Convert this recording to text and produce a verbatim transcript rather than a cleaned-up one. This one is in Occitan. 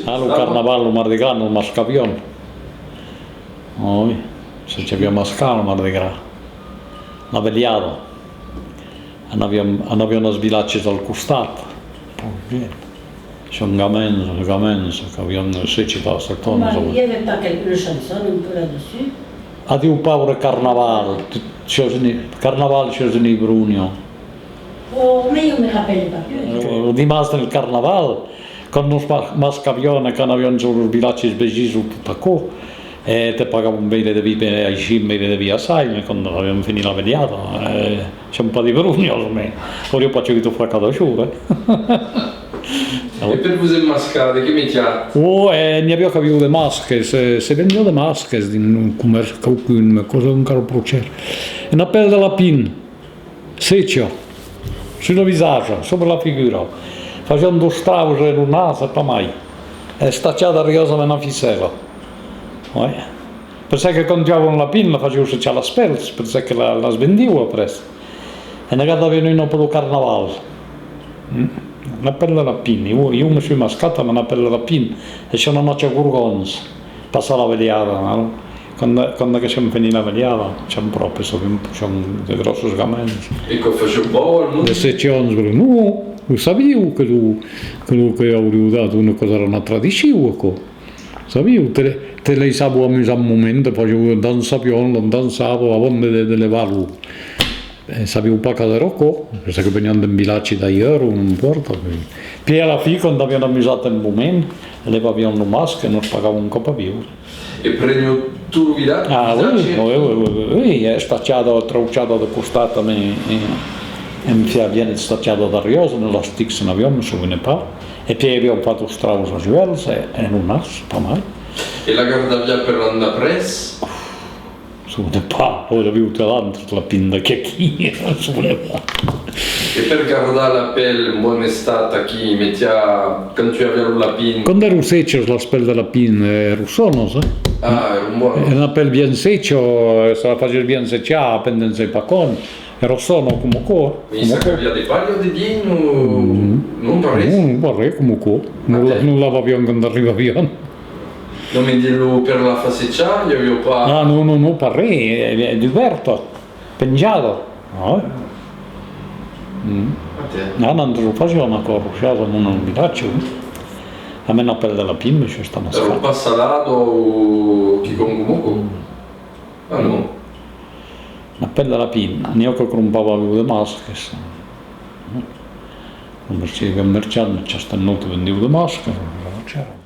Ah, lo carnaval, lo Mardi Gras, nos mascaviam. Oui, se deviá mascar lo Mardi Gras. La velhada. Anaviam, anaviam als vilatges al costat. Bien. Son gamens, gamens, qu'aviam sèt, sèt ans. Coma, i avè pas quelques chansons un peu là-dessus? Adiu, paure carnaval, tu, siás un, carnaval, siás un ibrunho. Oh, mais je me rappelle pas plus. Lo dimars del carnaval, quand nos ma-, mascaviam e qu'anaviam sus los vilatges vesins o tot aquò, e te pagavan un veire de vin, aicí un veire de vin assai, mais quand aviam finit la velhada, eh, siam pas d'ibrunhos, mais auriá pas agut far cada jorn, eh. E per vos emmascar, de qué metiatz? Oh, eh, n'i aviá qu'avián de masques, eh, se vendiá de masques dins un comèrci, quauqu'un, mas cosa encara pro chèr. Una pèl de lapin. Secha, sus lo visatge, sobre la figura. Fasián dos traus e lo nas e pas mai. Estachada dariós amb una ficèla. Ouais. Per çò que quand tuavan un lapin, la fasián sechar las pèls, per çò que la, las vendián après. E ne gardavián una per lo carnaval. Mm. Una pèl de lapin. Jo, jo me soi mascat amb una pèl de lapin. E siam anats a Gorgons. Passar la velhada, non? Quand, quand que siam finit la velhada, siam pròpes, siam, siam de gròsses gamens. E quò fasiá paur al monde? De sèt ans, non, lo sabián que lo, que lo que auriá dat una cosa, èra una tradicion, aquò. Sabián, te, te laissavan amusar un moment, te fasián dançar, pion, dançavan avant de, de, de levar-lo. E sabián pas qu'èra aquò, per çò que venián d'un vilatge d'ailleurs, o non impòrta. Pièi a la fin, quand avián amusat un moment, levavián lo masque e nos pagavan un còp a viure. E prenián tot lo vilatge? Ah oui, oui, oui, oui, oui, estachada, trauchada de costat, amb, e, e, enfin, bien estachada dariós, amb elastics, se n'aviam, me sovene pas. E pièi avián fach dos traus als uèlhs e, e lo nas, pas mai. E la gardaviatz per l'an d'après? Sovene pas, auriá agut l'autre lapin d'aquí, sovene pas. E per gardar la pèl en bon estat aquí, metiatz, quand tuaviatz lo lapin? Quand èran sechas las pèls de lapin, eh, èran sonas, eh? Ah, èran bonas. Una pèl bien secha, eh, se la fasiás bien sechar pendent sai pas quant, èra sona coma aquò, eh. Mas i sacaviatz de palha dedins o non, pas res? Non, non, pas res, coma aquò. Non la, non lavaviam quand arribaviam. Non, mas dins lo, per la far sechar, i aviá pas... Ah, non, non, non, pas res, eh, eh, dubèrta, penjada. Ah, ouais. Mm. Ah, nosaltres o fasiam aquò, Rochas, amb un vilatge, oui. Amb una pèl de lapin, monsieur, està mascat. Èra pas salada o quicòm coma aquò? Ah, non. Una pèl de lapin, n'i a que crompava lo de masques. Lo mercier, lo merchant, chasta nòta vendiá de masques, chèra.